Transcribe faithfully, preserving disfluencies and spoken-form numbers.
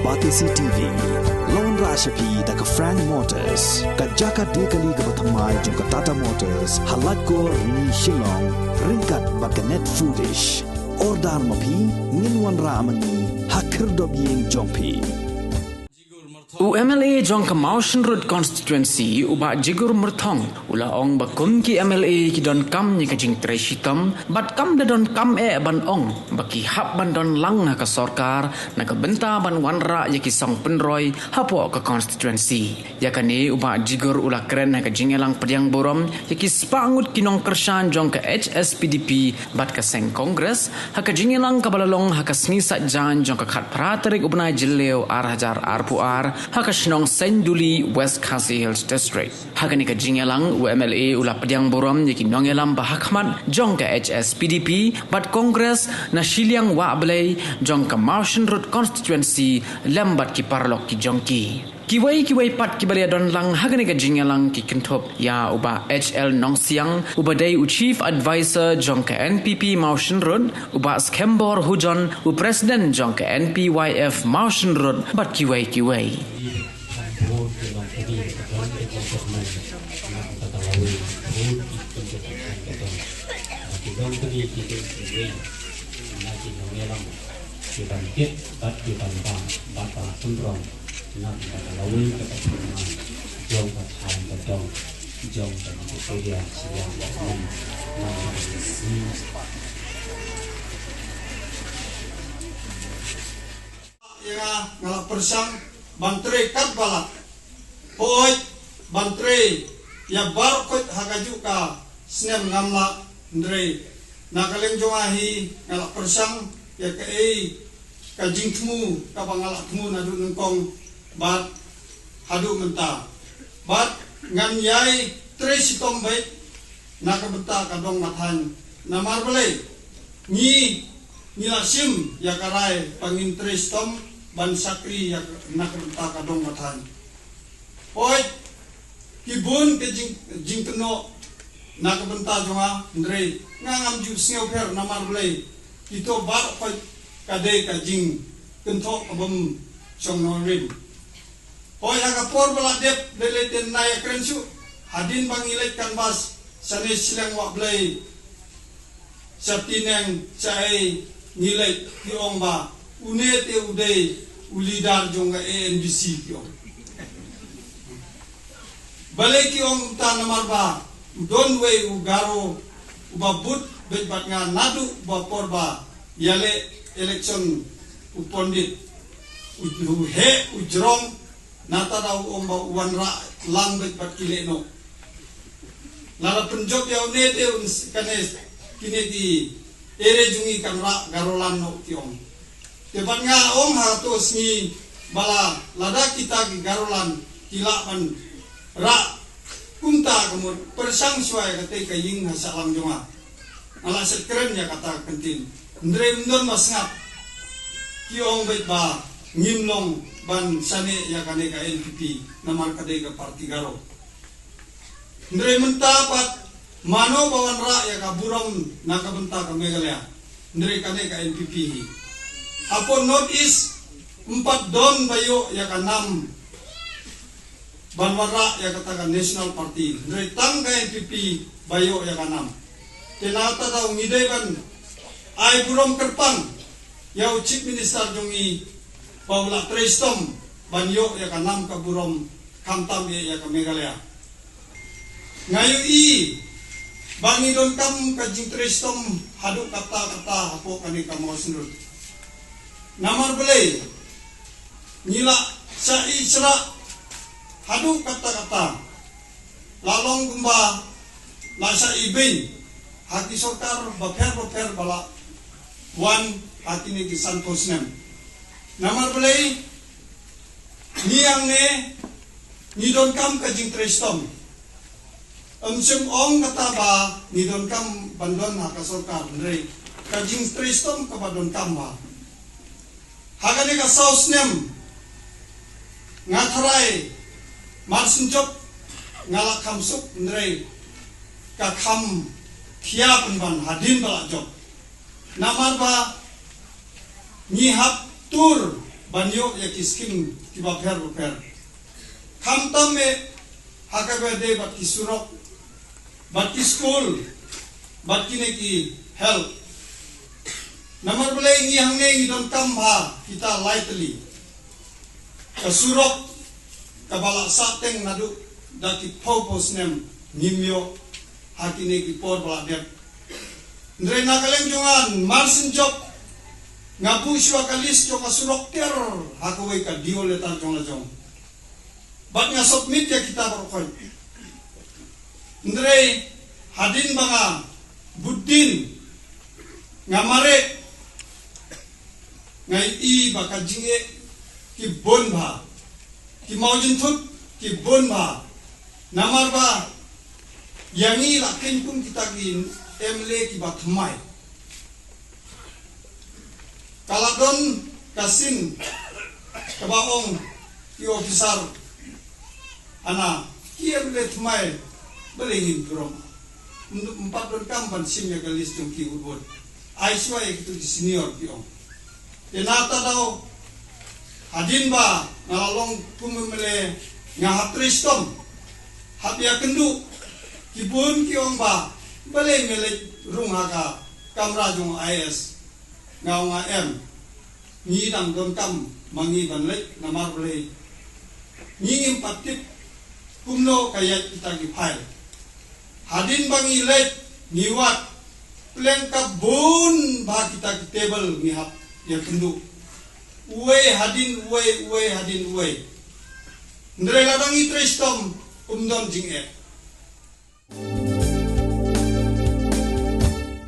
Batesi T V, la wanrah sha phi da ka Frank Motors, ka jaka die kali kaba thymmai jong ka Tata Motors, ha Laitkor, Rni, Shillong, ryngkat bad ka Net Foodish. Order ma phi, ngin wanrah ma ngi ha khyrdop ïing jong phi. U M L A jong ka Mawshynrut Constituency, u Bah Jigur Myrthong, u la ong ba kum ki M L A ki donkam ïa ka jingtrei shitom, bad kam da donkam eh ban ong ba ki hap ban don lang ha ka sorkar na ka bynta ban wanrah ïa ki song pynroi hapoh ka constituency. Ïa kane, u Bah Jigur u la kren ha ka jingïalang pdiang burom ïa ki spah ngut ki nongkyrshan jong ka H S P D P bad ka seng Congress, ha ka jingïalang kaba la long ha ka sngi Saitjaiñ jong ka khatphra tarik u bnai Jylliew ar hajar arphew ar, ha ka shnong Saiñduli, West Khasi Hills District. Ha kane ka jingïalang, u M L A u la pdiang burom ïa ki nongïalam ba ha khmat jong ka H S P D P bad Congress na shiliang wah blei jong ka Mawshynrut Constituency lem bad ki paralok ki jong ki. Kiwei kiwei pat kiba la ïadon lang ha kane ka jingïalang ki kynthup ïa u Bah H L Nongsiang, uba dei u Chief Advisor jong ka N P P Mawshynrut, u Bah Skembor Hujon, u President jong ka N P Y F Mawshynrut, bad kiwei kiwei. Ïa nga, nga la pyrshang ban trei katba lah. Hooid, ban trei ïa baroh khoit ha kajuh ka snem ngam lah, hynrei na ka liang jong nga hi nga la pyrshang ïa kaei ka jingthmu kaba nga la thmu naduh nyngkong bad haduh mynta. Bad ngan ïai trei shitom beit na ka bynta ka dong ka thaiñ, namar balei ngi, ngi la shim ïa ka rai ba ngin trei shitom ban shakri ïa ka, na ka bynta ka dong ka thaiñ. Hooid, ki bun ki jing, jingkynnoh na ka bynta jong nga, hynrei nga ngam ju sngewpher, namar balei kito baroh khoit ka dei ka jingkynthoh ka bym shong nongrim. Hooid, ha ka por ba la dep, lei lei te nga ïakren shuh, hadien ba ngi leit canvass shane shiliang wah blei, sha Tineng, shaei ngi leit, ki ong ba une te u dei u leader jong ka A N B C, ki ong. Balei ki ong kumta? Namar ba u don uwei u Garo uba bud beit bad nga naduh ba por ba ïaleh election u Pondit, u, u heh, u jrong, nangta da u ong ba u wanrah lang beit bad ki lehnoh. Lada pynjop ïa une te un s-, kane, kine ki area jong ngi kan rah Garoland noh, ki ong. Te bad nga ong ha kato sngi ba la, lada kita ki Garoland ki lah ban rah kumta, ka mut pyrshang shuwa ïa katei ka ïing ha Shahlang jong nga. Nga la shet kren ïa kata ka ktien. Hynrei ym don ba sngap. Ki ong beit ba ngim long ban shaniah ïa kane ka N P P, namar ka dei ka party Garo. Hynrei mynta pat mano ba wanrah ïa ka burom na ka bynta ka Meghalaya? Hynrei kane ka N P P hi. Hapoh North East ym pat don ba ïoh ïa ka nam ban wanrah ïa kata ka National Party, hynrei tang ka N P P ba ïoh ïa ka nam. Te nangta daw ngi dei ban ai burom kyrpang ïa u Chief Minister jong ngi ba u la trei shitom ban ïoh ïa ka nam ka burom, khamtam ïa, ïa ka Meghalaya. Nga ïohi ba ngi donkam ka jingtrei shitom haduh katta katta hapoh kane ka Mawshynrut. Namar balei? Ngi la shah ïehnoh haduh katta katta. La long kumba la shah ibeiñ ha ki sorkar bapher bapher ba la wan ha kine ki sanphew snem. Namar balei? Ngi hangne ngi donkam ka jingtrei shitom. Ym shym ong kata ba ngi donkam ban don ha ka sorkar, hynrei ka jingtrei shitom kaba donkam ba ha kane ka saw snem nga tharai mar syn jop nga la kham suk, hynrei ka kham khia pynban hadien ba la jop. Namar ba ngi hap tur ban ïoh ïa ki skim kiba pher ba pher. Khamtam eh ha kaba ïadei bad ki surok, bad ki skul, bad kine ki health. Namar balei ngi hangne ngi donkam bha kita lai tylli. Ka surok kaba la sah teng naduh da ki phew phew snem ngim ïoh ha kine ki por ba la dep. Hynrei na ka liang jong nga, mar syn jop nga buh shuwa ka list jong ka surok tiar ha kawei ka D O letter jong la jong. Bad nga submit ïa kita baroh khoit. Hynrei hadien ba nga bud dien, nga mareh, nga ïohi ba ka jingeh ki bun bha, ki mawjynthut ki bun bha. Namar ba ïa ngi la kheiñ kum kita ki M L A kiba thymmai. Ka la don ka sien kaba ong ki officer, ana, ki M L A thymmai, balei ngin burom? Ym pat donkam ban shim ïa ka list jong ki, u bud. Ai shuwa ïa kitu ki senior, ki ong. Te na kata ka daw, hadien ba nga la long kum M L A, nga hap trei shitom, hap ïakynduh. Ki bun ki ong ba, balei me leit rung ha ka kamra jong I A S? Nga ong, nga em. Ngi dang donkam ma ngi ban leit, namar balei? Ngi ngim pat tip kumno ka ïaid kita ki file. Hadien ba ngi leit, ngi wad, pleng ka bun bha kita ki table ngi hap ïakynduh. Uwei hadien uwei, uwei hadien uwei. Hynrei lada ngi trei shitom, ym don jingeh.